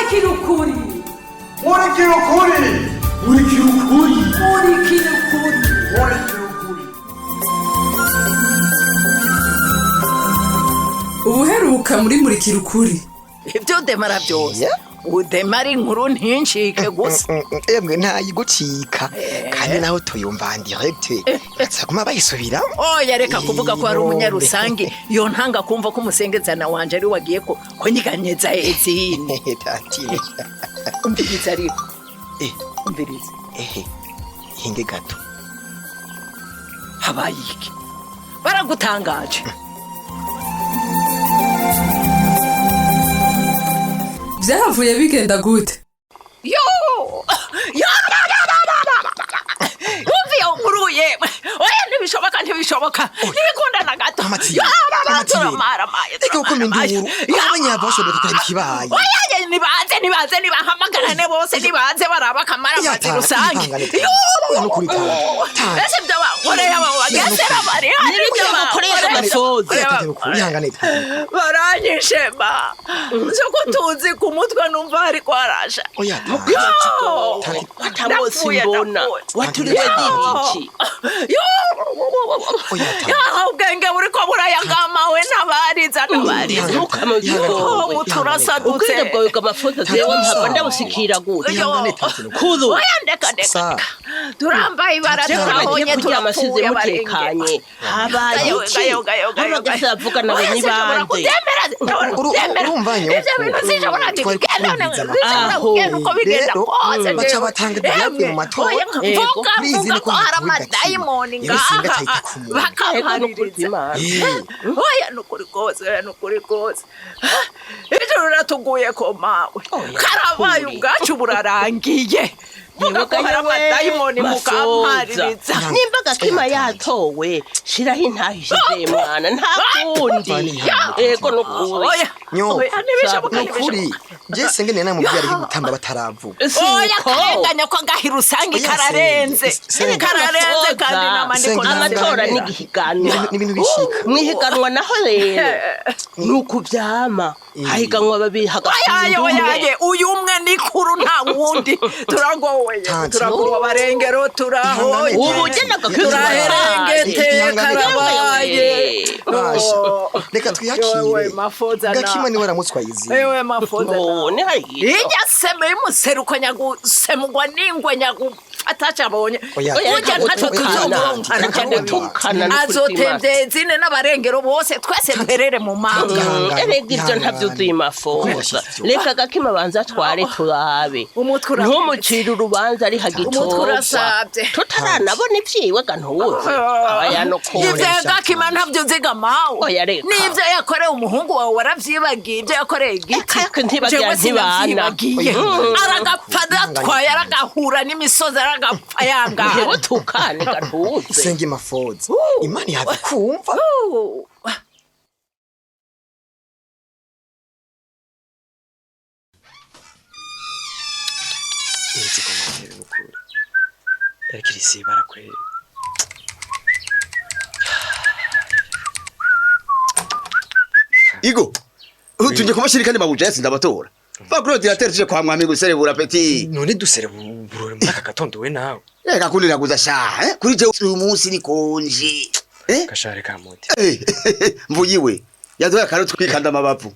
Murikira ukuri. Murikira ukuri. Murikira ukuri. Murikira ukuri. Murikira ukuri. Ubuheruka muri Murikira ukuri. Ibyo udemara byose, udemara inkuru ntincike gusa. Emwe, ntayigucika, kandi naho tuyumva en direct bazaguma bayisubiramo. Oya, reka kuvuga ko hari umunyarusange yontanga kumva ko umusengezana wanje ari wagiye ko kunyiganyeza ezini. Tantine. Umviriza ariko. Eh. Umviriza. Ehe, hinge gato. Habaye iki? Baragutangaje? Byahavuye bigenda gute? Yo yo, umva iyo nkuru yemwe! Oya, ntibishoboka, ntibishoboka, ntibikunda na gato. Amatiyeri, Yo, Amatiyeri. turamaramye. Reka gukoma induru, Yo. abanyabashoboye kureba ikibaye. Oya, nibaze, nibaze, nibahamagarane bose, nibaze baraba akamara amazi rusange. Ihangane. Oya, nukuri tante. Ese ibyo bankoreye, abo bagesera bari hano, N'ibyo ibyo bakoreye bankoreye. agasozi. Oya, tante, nukuri ihangane tante. Baranyishe ma nzo ko tuzi ku mutwe, numva hariko harasha. Oya tante. Yo! Tante. Watamwotsi. Ndapfuye, Mbona ndapfuye. waturiwe n'igiki? Yo! Oya tante. Ya, ubwenge buriko burayagama we, ntabariza, ntabariza. Ntukamubwire. Yo, muturasadutse. Ubwenge bwawe bw'amafuza, jewe mpava ndabushikira gute? Ihangane tante, nukuri. Kuru. Oya, ndeka, ndeka. Sa. Ndeka, turambaye ibara. Jewe nagiye Turahonye. kuryama asize Turapfuye. mutekanye, habaye Gayo, iki? gayo, gayo, gayo, Abagese gayo. bavuga nabo Oya, ni sinshobora bande? kubyemera, sinshobora kubyemera. Urumva nyoko. Ivyo bintu sinshobora Twari kugenda, kumviriza sinshobora amakuru. kugenda uko bigenda Rero, kose. baca Jewe. batanga ibyavuye mu matora. Oya, Yego. mvuga Bizi mvuga niko ko hari bivuga kimwe. amadayimoni Rero singa ngaha acahita ku muntu. bakampaririza. Eh. Oya, nukuri kose, oya, nukuri kose, ijuru ratuguye ko mawe. Oya, Karabaye. nukuri. Ubwacu burarangiye. Vuga ko hari amadayimoni mukampaririza. Nimba Gakima yatowe, shiraho intahe ishize mwana, nta kundi. Ego, nukuri. Oya. Nyo. Oya, ntibishoboka. Nukuri Ntibishoboka. je senge nari namubwiye ari gutamba bataravuga. Oya. Suko. Karenganya ko ngahi rusange. Oya, Kararenze. Senge. Kararenze kandi n'amandiko. Senge. Amatora n'igihiganwa. N'ibintu bishika. Mwihiganwa naho rero ni ukuvyama, hahiganwa babiri, Oyaye. hagatsinda umwe. Oyaye, uyu umwe ni kuru, nta wundi, turagowe. Tanzi. Turagowe, barengero, turahoye. Ubu ugenda Turaherengeteye. Ihangane. Karabaye. Basha, reka Yewe, twiyakire. mafoza. Gakima niwe aramutswa izi. Ewe mafoza. None hari Ijya seme y'umuseruko nyagusemugwa n'ingwe nyagufata cabonye. Oya, Burya oya, ntacyo oya, tuzogonkana. reka gutukana n'ukuri. Azotembye zine n'abarengero bose, twese duherere mu manga. Ihangane, Erega ivyo ntavyo ihangane. uzimafoza. Kuko Reka Gakima banza atware turabe. Umutwe uramenetse. Ntumucire urubanza ari Umutwe hagitorwa urasavye. tutaranabona ivyiwe ga, ntuwuzi aba yanokore. Ivyo Gakima ntabyo uziga mawe. Oya, reka. N'ivyo yakoreye umuhungu wawe waravyibagiye, ibyo yakoreye igiti. Eka, ntibagira Jewe ntibana. sinavyibagiye. Mm. Aragapfa adatwaye, aragahura n'imisozi, aragapfa yangara. Ntewe tukane ga, ntuwuzi. Senge mafoza, Imana ihave kumva. Uretse ko ntacyo nukuri ariko iri si ibara kweri. Igo, tuje kumashiri kandi mabuja yatsinze amatora. Va kuri ordinateur tuje kwa mwami guserebura, petit. None dusere burore muri aka gatondo we nawe? Reka kuniraguza sha, eh? Kuri je uyu munsi ni congé. Eh? Gashare ka muti. Eh, mvuyiwe. Yaduhaye akaroti twikanda amabavu.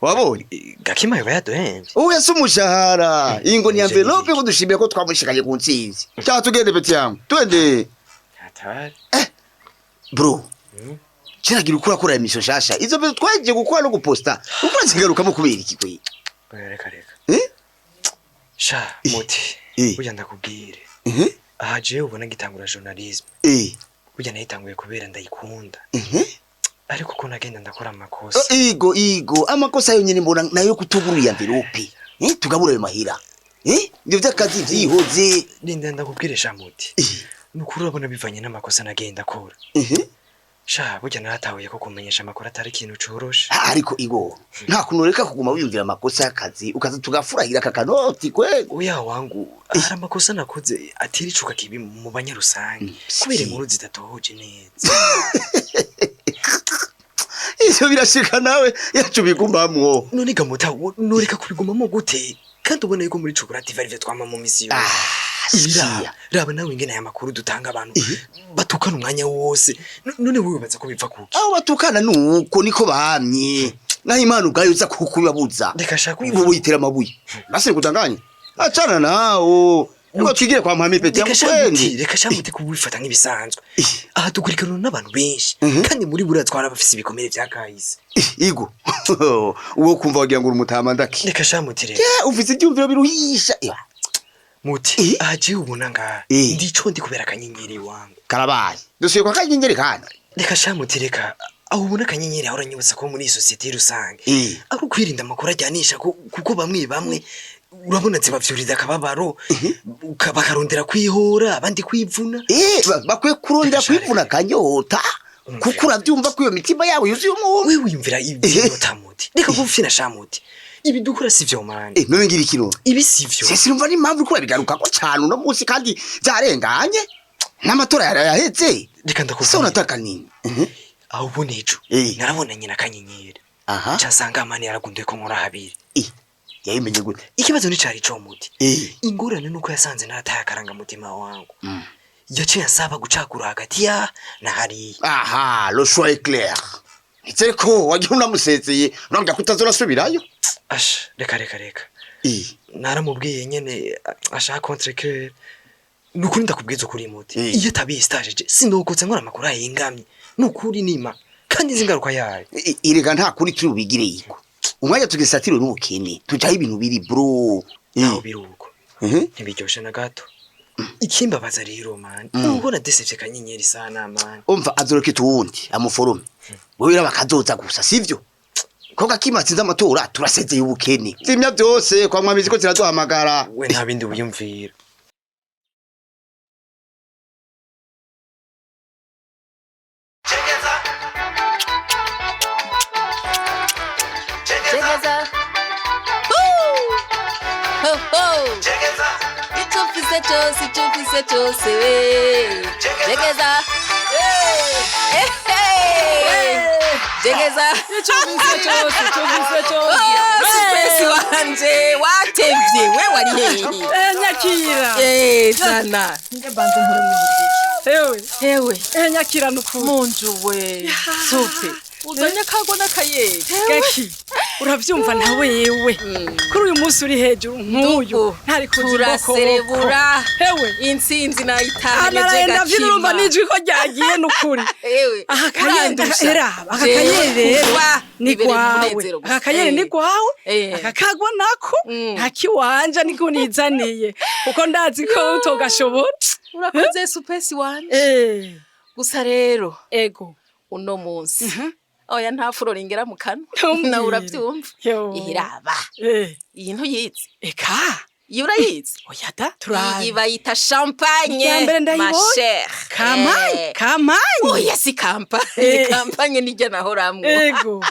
Wabonye? Gakima yoba yaduhemvye? Ubu yasi umushahara. Iyi ngo ni Nje envelope ngo dushimire ko twamushikanye ku ntsinzi. Cya tugende, petit yangu. Twende. Hatari. Bro. Kiragira ukura kora emission shasha. Izo bintu twagiye gukora no guposta. Ukura zigarukamo kubera iki kwe? Oya, reka reka. Eh? Sha muti. Eh. Burya ndakubwire. Mhm. Aha jewe ubona ngitangura journalisme. Burya nayitanguye kubera ndayikunda. Ariko uko nagenda ndakora amakosa. Oh, igo igo amakosa yonyene mbona nayo kutugurira envelope, eh, tugabura ayo mahera, eh, ibyo vy'akazi vyihoze. Linda, ndakubwire sha muti. Nukuri urabona bivanye n'amakosa nagenda akora. Sha burya naratahuye ko kumenyesha amakuru atari ikintu coroshe. Ah, ariko igo nta kuntu reka kuguma wiyumvira amakosa y'akazi ukaza tugafurahira aka kanoti kwego. Oya wangu, hari amakosa nakoze atera icuka kibi mu banyarusange kubera inkuru zidatohoje neza. Ivyo birashika nawe yacu bigumbamwo. None gamuta, noreka kubigumamo gute kandi ubona yuko muri chocolate ari ivyo twama mu misi yose? Siya. Raba nawe ingene aya makuru dutanga, abantu batukana umwanya wose. None wewe wibaza ko biva kuki? Aho batukana nuko niko bamye, naho Imana ubwayo uza kukubabuza. Reka shaka. Ubu yitera amabuye basi kutanganya, achana nawo, niko twigire kwa Mwami Pete. Reka shamuti, Yamukwende. reka shamuti, kubifata nk'ibisanzwe. Aha dukurikiranwa n'abantu benshi, kandi muri buriya twara bafise ibikomere vya kahise. Igo uwo kumva wagira ngo uri umutama ndaki. Reka shamuti rero. Yeah, ufise ibyumviro biruhisha. Muti, aha jewe ubona ngaha, ndico ndi kubera akanyenyeri iwangu. Karabaye, dusuye kwa kanyenyeri kandi. Reka shamuti, reka. Aho ubona akanyenyeri ahora anyibutsa ko muri iyi sosiyete rusange ari ukwirinda amakuru ajyanisha, kuko bamwe bamwe urabona zibavyuriza akababaro, bakarondera kwihora, abandi kwivuna. Bakwiye kurondera Reka sha, kwivuna akanyota, kuko urabyumva ko iyo mitima yabo yuzuye umuhumbi. Wewe wiyumvira ivyota, muti, reka gufina shamuti, ibi dukora sivyo mani. None ngira ikiro. Ibi sivyo. Sese numva n'impamvu uriko urabigarukako cane uno munsi kandi vyarenganye n'amatora yarayaheze. Reka Se ndakubwira. unataka nini? Aho ubona ejo narabonanye na kanyenyeri, casanga amani yaragunduye ko nkora habiri. Yabimenye gute? Ikibazo nticari ico, muti. Ingorane nuko yasanze narataye akarangamutima wangu, yaciye ansaba gucagura hagati ya na hariya. Aha, le choix est clair. Nizere ko wagira unamusezeye urambwira ko utazorasubirayo. Asha, reka reka reka. Naramubwiye nyene ashaka contre cœur. Nukuri ndakubwiza ukuri, muti, iyo atabiye stage je sinokotse nkora amakuru ahengamye, nukuri nima kandi nzi ingaruka yayo. Erega nta kuri turi bubigire yiko. Umwanya tugisatiriwe n'ubukene, tujaho ibintu biri bro. Naho biri uko, ntibiryoshe na gato. Ikimbabaza rero mani, ubona desevye kanyenyeri sana mani. Umva, azorokita uwundi amuforume. Wewe raba kazoza gusa, sivyo? Ko gakimatsinze amatora turasezeye ubukene. Zimya byose kwa mwamizi ko ziraduhamagara. We nta bindi wiyumvira. Jegeza. Woo! Ho ho! Icyo mfise cyose, icyo mfise cyose we. Jegeza. Hey! Hey! Jegeza. Icyo mfise cyose, icyo mfise cyose. Oh, supesi wanje watevye, we wari hehe? Nyakira. Zana. Nge banze nkore mu muziki. Hewe. Hewe. Nyakira nukuri. Munju we. Supe. Uzanye akagwa n'akayeri. Gaki. Uravyumva na wewe. Kuri uyu munsi uri hejuru nk'uyu. Ntari kuza. Turaserebura. Hewe. Intsinzi nayitahanye. Anaraye je ndavyina, urumva gakima. n'ijwi ko ryagiye nukuri. Ewe. Aha kayeri Urandusha. eraba, aka Jewe kayeri rero kuva ni ibereye gwawe. umunezero gusa. Aka kayeri ni gwawe. Aka kagwa nako nta kiwanja niko nizaniye kuko ndazi ko utogashobora. Urakoze supesi wanje. Gusa rero ego uno munsi oya, nta furo ringera mu kanwa. Ntumbwire. Nawe uravyumva. Yo. Ihiraba iyi ntuyizi? Eka. Iyi urayizi? Oya da, turabe. Iyi bayita champagne. Irya mbere Ma ndayibonye. chère. Kampanye, kampanye. Oya, si kampanye. Kampanye nijya nahoramwo. Ego,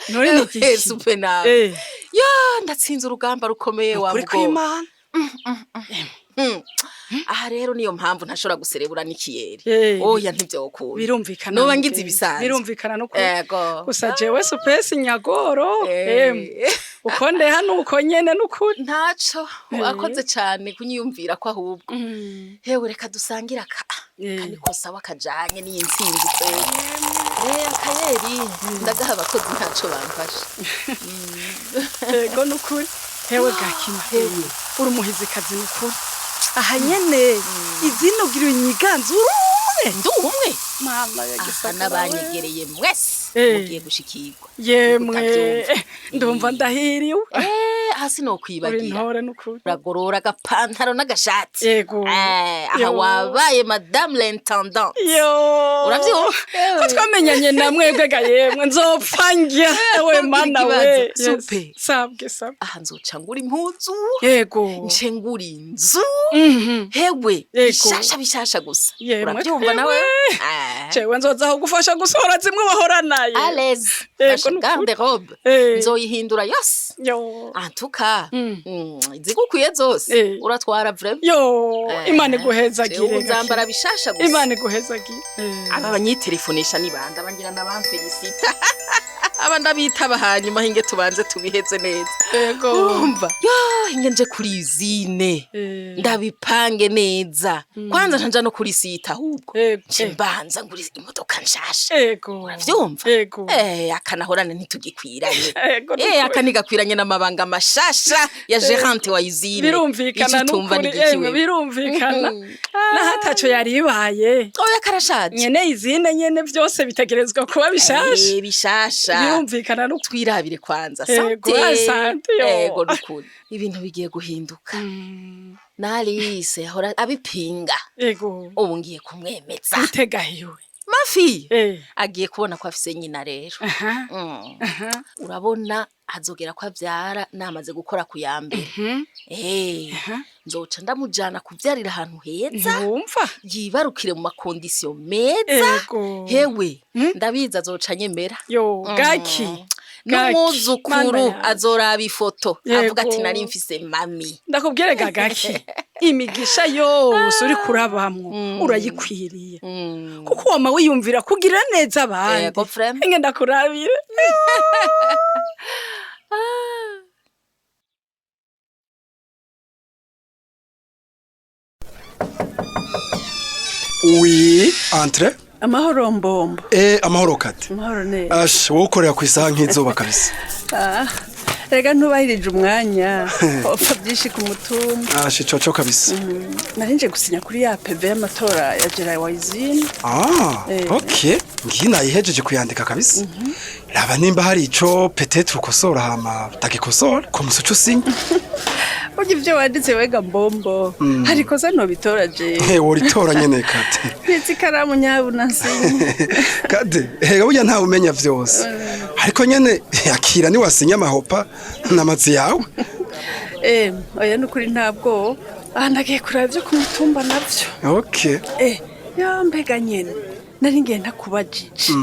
none ni iki? Supe nawe. Ya, ndatsinze urugamba rukomeye wa Ukuri mugabo. kw'Imana. Aha rero niyo mpamvu ntashobora guserebura n'ikiyeri. Oya, ntivyokunda. Birumvikana. Noba ngize mugenzi. ibisanzwe. Birumvikana no Ego. gusa jewe supesi nyagoro, uko ndeha nuko nyene nukuri. Ntaco, wakoze cane kunyiyumvira ko ahubwo. Hewe, reka dusangire aka. Kaniko sawa kajanye n'iyi ntsinzi kweli. Akayeri ndagaha abakozi, ntaco bamfasha. Ego nukuri. Hewe gakima, hewe uri umuhizikazi nukuri. Aha nyene izina ugira inyiganzo uri umwe. Ndi umwe? Mama ya Aha gisagara. n'abanyegereye mwese mugiye gushikirwa. Yemwe. Utavyumva. Ndumva ndahiriwe. Hasi no Uri kwibagira. ntore nukuri. Uragorora agapantaro n'agashati. Yego. Aha Yo. wabaye madame l'intendante. Yo. Uravyumva? Ko twamenyanye na mwebwe ga yemwe, nzopfa njya we mana we. Ikibazo, supe. Yes. Sabwe sabwe. Aha nzoca ngura impuzu. Yego. Nce ngura inzu. Hewe, Yego. bishasha bishasha gusa. Yemwe Uravyumva nawe? twebwe. Jewe nzoza aho gufasha gusohora zimwe wahoranaye. À l'aise. Yego, Fasha nukuri. garde robe. Nzoyihindura yose. Yo. En tout cas, izigukwiye zose. Uratwara vraiment. Yo, Imana iguhezagire. Jewe nzambara bishasha gusa. Imana iguhezagire. Aba banyitelefonesha ni bande? Abangira n'abamfelicita. Aba ndabitaba hanyuma hinge tubanze tubiheze neza. Yego. Urumva? Yo, hinge nje kuri usine. Ndabipange neza. Kwanza nja no kuri site ahubwo. Yego. Nje mbanza ngura imodoka nshasha. Yego. Uravyumva? Yego. Akanahorana ntitugikwiranye. Yego, nukuri. Akanigakwiranye n'amabanga mashasha ya gérante wa usine. Birumvikana Ico utumva nukuri, ni igiki emwe wewe? birumvikana. Naho ataco yari ibaye. Oya, karashaje. Nyene izine nyene byose bitegerezwa kuba bishasha. Bishasha. Birumvikana nukuri. Twirabire kwanza. Yego, Sante. asante, yo. Yego, nukuri. Ibintu bigiye guhinduka. Nalise ahora abipinga. Yego. Ubu ngiye kumwemeza. Utegahiwe. Mafi. Eh. Agiye kubona ko afise nyina rero. Aha. Mm. Urabona azogera ko avyara namaze gukora ku ya mbere. Nzoca ndamujana kuvyarira ahantu heza. Ntiwumva? Yibarukire mu ma conditions meza. Ego. Hewe, ndabizi azoca anyemera. Yo, gaki. Gaki. N'umwuzukuru Mana yanje. azoraba ifoto Yego. avuga ati nari mfise mami. Ndakubwire gagaki. Imigisha yose uri kurabamwo urayikwiriye. Kuko wama wiyumvira kugira neza abandi. Yego, frère. Inge ndakurabire. Oui, entre. Amahoro mbombo. Amahoro kati. Amahoro neza. Ash, wowe ukorera ku isaha nk'izuba kabisa. Ah, rega ntubahirije umwanya, upfa byinshi ku mutumba. Ash, ico co kabisa. Nari nje gusinya kuri ya PV y'amatora ya Gerard Wayizine. Ah, okay. Ngiyi nayihejeje kuyandika kabisa. Raba nimba hari ico peut-être ukosora hama utagikosora, ko musoco usinya. Burya ibyo wanditse wega mbombo, hari ikosa ntobitora jewe. Woritora nyene kate. Ntitse ikaramu nyabuna nsinye. Kade, hega burya ntawe umenya vyose. Ariko nyene akira ni wasinya amahopa n'amazi yawe. Oya nukuri ntabwo. Ah, ndagiye kuraba ibyo ku mutumba navyo. Okay. Ya mbega nyene. Nari ngiye ntakubajije.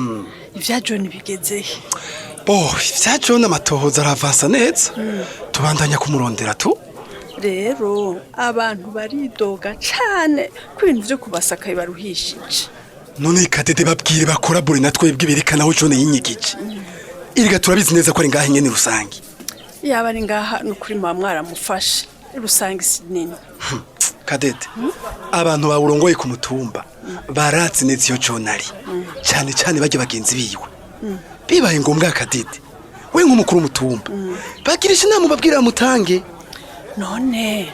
Ibya John bigezehe? Bo, ivya John amatohoza aravansa neza. Tubandanya kumurondera tu. Rero abantu baridoga cane ko ibintu vyo kubasaka bibaruhishije. None kadede babwire bakorabore na twebwe berekana aho John yinyigije. Iriga turabizi neza ko ari ngaha nyene rusangi. Yaba ari ngaha nukuri muba mwaramufashe, rusange si nini. Kadede, abantu bawurongoye ku mutumba baratsi neza iyo John ari. Cyane cyane bajya bagenzi biwe. Bibaye ngombwa kadede, we nk'umukuru w'umutumba, bagirisha inama ubabwira bamutange. None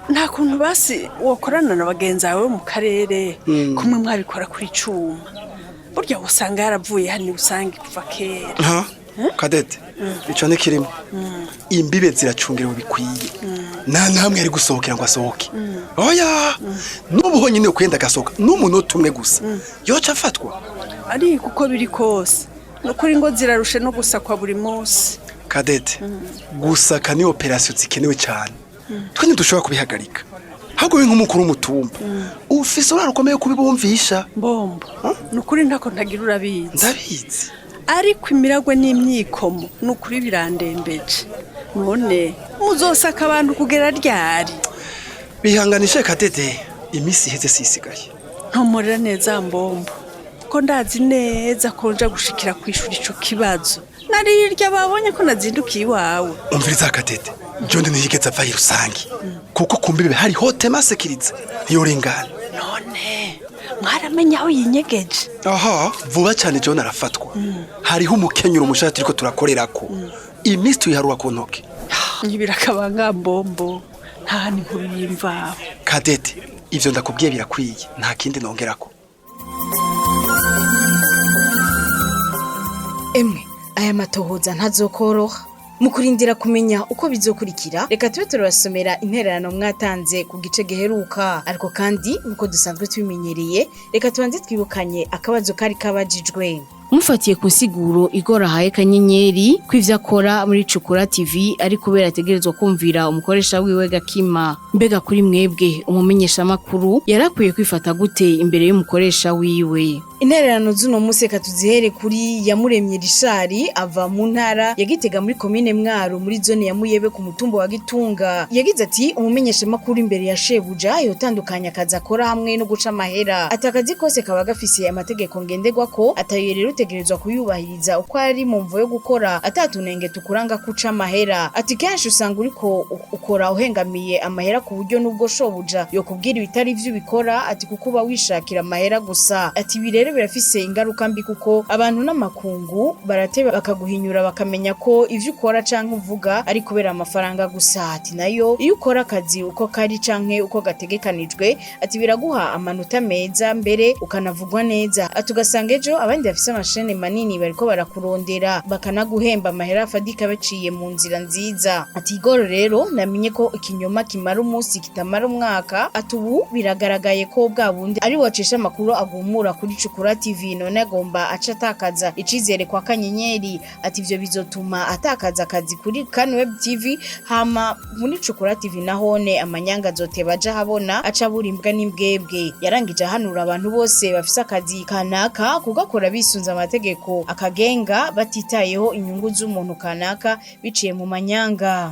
nta kuntu basi wokorana na bagenzi bawe bo mu karere kumwe mwabikora kuri cuma? Burya usanga yaravuye hano usanga kuva kera. Ha? Kadede, ico ntikirimo. Imbibe ziracungerewe bikwiye. Nta namwe ari gusohokera ngo asohoke. Oya, n'ubu honyine ukwenda agasohoka n'umunota umwe gusa, yoca afatwa. Ariko uko biri kose nukuri ngo zirarushe no gusakwa buri munsi. Kadete, gusaka ni opération zikenewe cyane. Twe ntidushobora kubihagarika. Ahubwo we nk'umukuru w'umutumba, ufise uruhare rukomeye kubibumvisha. Mbombo, nukuri ntako ntagira urabizi. Ndabizi. Ariko imiragwe n'imyikomo nukuri birandembeje. None muzosaka abantu kugera ryari? Bihanganishe kadede, iminsi iheze sisigaye. Ntomorera neza mbombo, ko ndazi neza ko nja gushikira kwishura ico kibazo narirya babonye ko nazindukiye iwawe. Umviriza kadede, John ntiyigeze ava rusangi kuko ku mbibe hari hautement sécurisé, ntiyorengana. None mwaramenye aho yinyegeje? Aha, vuba cyane John arafatwa. Hariho umukenyuro mushaka turiko turakorerako. Iminsi tuyiharura ku ntoke. Nyibirakabanga mbombo, nta n'inkuru y'imvaho. Kadete, ivyo ndakubwiye birakwiye, nta kindi nongerako. Emwe, aya matohoza ntazokoroha. Mu kurindira kumenya uko bizokurikira, reka tube turabasomera intererano mwatanze ku gice giheruka. Ariko kandi nk'uko dusanzwe tubimenyereye, reka tubanze twibukanye akabazo kari kabajijwe. Mufatiye ku nsiguro igora ahaye Kanyenyeri ko ivyo akora muri Cukura TV ari kubera ategerezwa kumvira umukoresha wiwe Gakima, mbega kuri mwebwe umumenyeshamakuru yarakwiye kwifata gute imbere y'umukoresha wiwe? Intererano z'uno munsi reka tuzihere kuri Yamuremye Rishari ava mu ntara ya Gitega muri komine Mwaro muri zone ya Muyebe ku mutumba wa Gitunga. Yagize ati umumenyeshamakuru imbere ya shebuja yotandukanya akazi akora hamwe no guca amahera, ati akazi kose kaba gafise amategeko ngenderwako, atayo rero. Utegerezwa kuyubahiriza uko ari mu mvo yo gukora atatunenge tukuranga kuca amahera. Ati kenshi usanga uriko ukora uhengamiye amahera, ku buryo n'ubwo shobuja yokubwira ibitari vyo ubikora, ati kuko uba wishakira amahera gusa. Ati ibi rero birafise ingaruka mbi, kuko abantu n'amakungu barateba bakaguhinyura, bakamenya ko ivyo ukora canke uvuga ari kubera amafaranga gusa. Ati nayo iyo ukora akazi uko kari canke uko gategekanijwe, ati biraguha amanota meza, mbere ukanavugwa neza. Ati ugasanga ejo abandi bafise amashene manini bariko barakurondera, bakanaguhemba amahera afadika baciye mu nzira nziza. Ati Igor rero namenye ko ikinyoma kimara umunsi kitamara umwaka. Ati ubu biragaragaye ko bwa bundi ari wacisha amakuru agumura kuri Cukura TV, none agomba aca atakaza icizere kwa Kanyenyeri. Ati ivyo bizotuma atakaza akazi kuri Kanweb TV, hama muri Cukura TV nahone amanyanga azoteba aja habona, aca abura imbwa n'imbwebwe. Yarangije ahanura abantu bose bafise akazi kanaka kugakora bisunze amategeko akagenga, batitayeho inyungu z'umuntu kanaka biciye mu manyanga.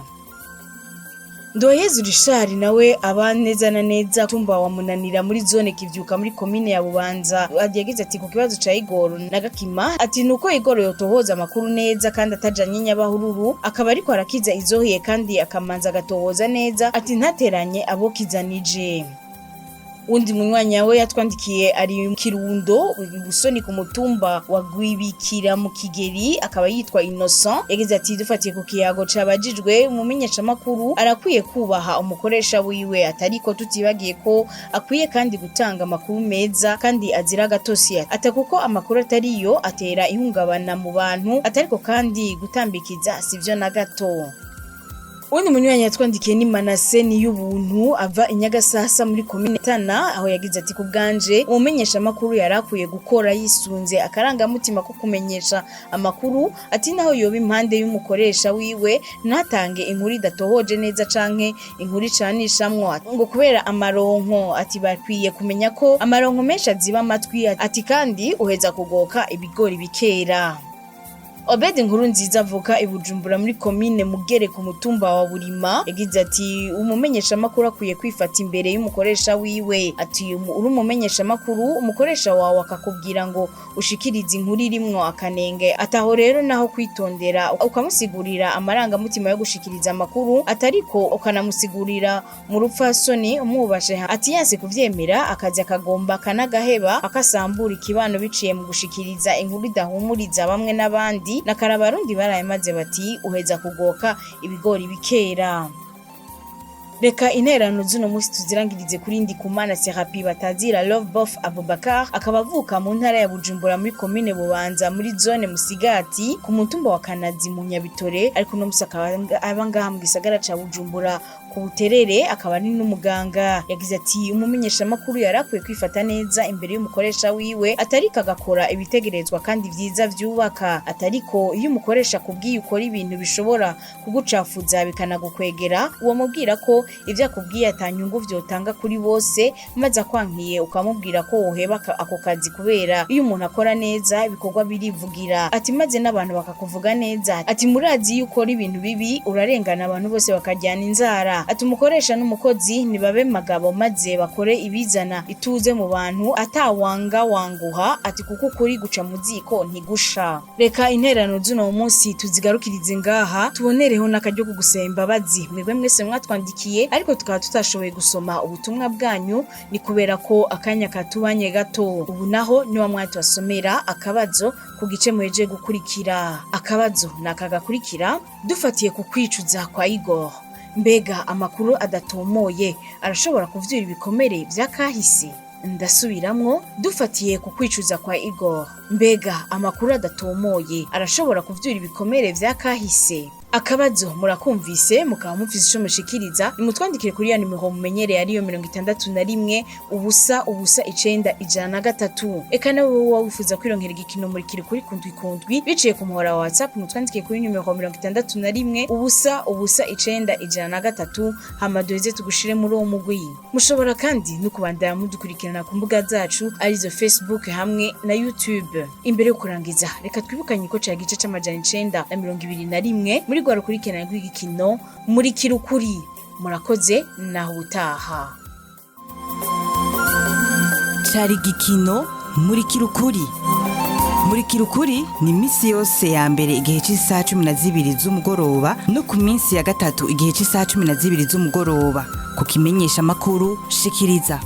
Ndoheze Richard nawe aba neza na neza tumba wa Munanira muri zone Kivyuka muri komine ya Bubanza, yagize ati ku kibazo ca Igor na Gakima, ati nuko Igor yotohoza amakuru neza kandi atajanye nyabahururu, akaba ariko arakiza izohiye kandi akamanza agatohoza neza, ati ntateranye abo kizanije. Undi munywanya we yatwandikiye ari mu Kirundo Busoni ku mutumba wa Gwibikira mu Kigeri, akaba yitwa Innocent. Yagize ati dufatiye ku kiyago cabajijwe, umumenyeshamakuru arakwiye kubaha umukoresha wiwe, atariko tutibagiye ko akwiye kandi gutanga amakuru meza kandi azira agatosi, ata kuko amakuru atariyo atera ihungabana mu bantu, atariko kandi gutambikiza sivyo na gato. Uwundi munywanyi yatwandikiye ni Manase Niyubuntu ava i Nyagasasa muri komine Tana, aho yagize ati ku bwanje umumenyeshamakuru yari akwiye gukora yisunze akarangamutima ko kumenyesha amakuru, ati naho yoba impande y'umukoresha wiwe ntatange inkuru idatohoje neza canke inkuru icanishamwo ngo kubera amaronko. Ati bakwiye kumenya ko amaronko menshi aziba amatwi, ati kandi uheza kugoka ibigori bikera. Obed Nkuru nziza avuka i Bujumbura muri komine Mugere ku mutumba wa Burima, yagize ati umumenyeshamakuru akwiye kwifata imbere y'umukoresha wiwe. Ati uri umumenyeshamakuru, umukoresha wawe akakubwira ngo ushikirize inkuru irimwo akanenge, ataho rero naho kwitondera, ukamusigurira amarangamutima yo gushikiriza amakuru, atariko ukanamusigurira mu rupfasoni umwubashe. Ati yanse kuvyemera akazi akagomba akanagaheba, akasambura ikibano biciye mu gushikiriza inkuru idahumuriza bamwe n'abandi. Nakara abarundi barayamaze bati uheza kugoka ibigori bikera. Reka intererano z'uno munsi tuzirangirize kuri Ndikumana Serapi batazira Love Bof Abubakar, akaba avuka mu ntara ya Bujumbura muri komine Bubanza muri zone Musigati ku mutumba wa Kanazi mu Nyabitore, ariko uno musi akaba aba ngaha mu gisagara ca Bujumbura ku Buterere, akaba ari n'umuganga. Yagize ati umumenyeshamakuru yari akwiye kwifata neza imbere y'umukoresha wiwe, atariko agakora ibitegerezwa kandi vyiza vyubaka, atariko iyo umukoresha akubwiye ukora ibintu bishobora kugucafuza bikanagukwegera, uwo mubwira ko ivyo akubwiye ata nyungu vyotanga kuri bose, maze akwankiye ukamubwira ko woheba ako kazi, kubera iyo umuntu akora neza ibikorwa birivugira. Ati maze n'abantu bakakuvuga neza. Ati murazi iyo ukora ibintu bibi urarengana abantu bose bakajyana inzara. Ati umukoresha n'umukozi nibabe magabo maze bakore ibizana ituze mu bantu atawanga wanguha, ati kuko ukuri guca mu ziko ntigusha. Reka intererano z'uno munsi tuzigarukirize ngaha, tubonereho n'akaryo ko gusaba imbabazi mwebwe mwese mwatwandikiye ariko tukaba tutashoboye gusoma ubutumwa bwanyu, ni kubera ko akanya katubanye gato. Ubu naho niwa mwatubasomera akabazo ku gice muhejeje gukurikira. Akabazo ni aka gakurikira: dufatiye ku kwicuza kwa Igor, mbega amakuru adatomoye arashobora kuvyura ibikomere vy'akahise? Ndasubiramwo, dufatiye ku kwicuza kwa Igor, mbega amakuru adatomoye arashobora kuvyura ibikomere vy'akahise? Akabazo murakumvise, mukaba mufise ico mushikiriza, nimutwandikire kuri ya nimero mumenyereye, ariyo 61 0 0 9 103. Eka nawe wowe wifuza kwironkera igikino murikiri kuri kundwi kundwi biciye ku muhora wa WhatsApp, mutwandikire kuri nimero 61 0 0 9 103, hama duheze tugushire muri uwo mugwi. Mushobora kandi no kubandanya mudukurikirana ku mbuga zacu arizo Facebook hamwe na YouTube. Imbere yo kurangiza, reka twibukanye ko ca gice c'921 muri rwa rukurikirane rw'igikino muri kirukuri. Murakoze, naho ubutaha. Cari igikino muri kirukuri. Murikira ukuri ni iminsi yose ya mbere igihe cy'isaha 12 z'umugoroba no ku minsi ya gatatu igihe cy'isaha 12 z'umugoroba ku kimenyesha amakuru shikiriza.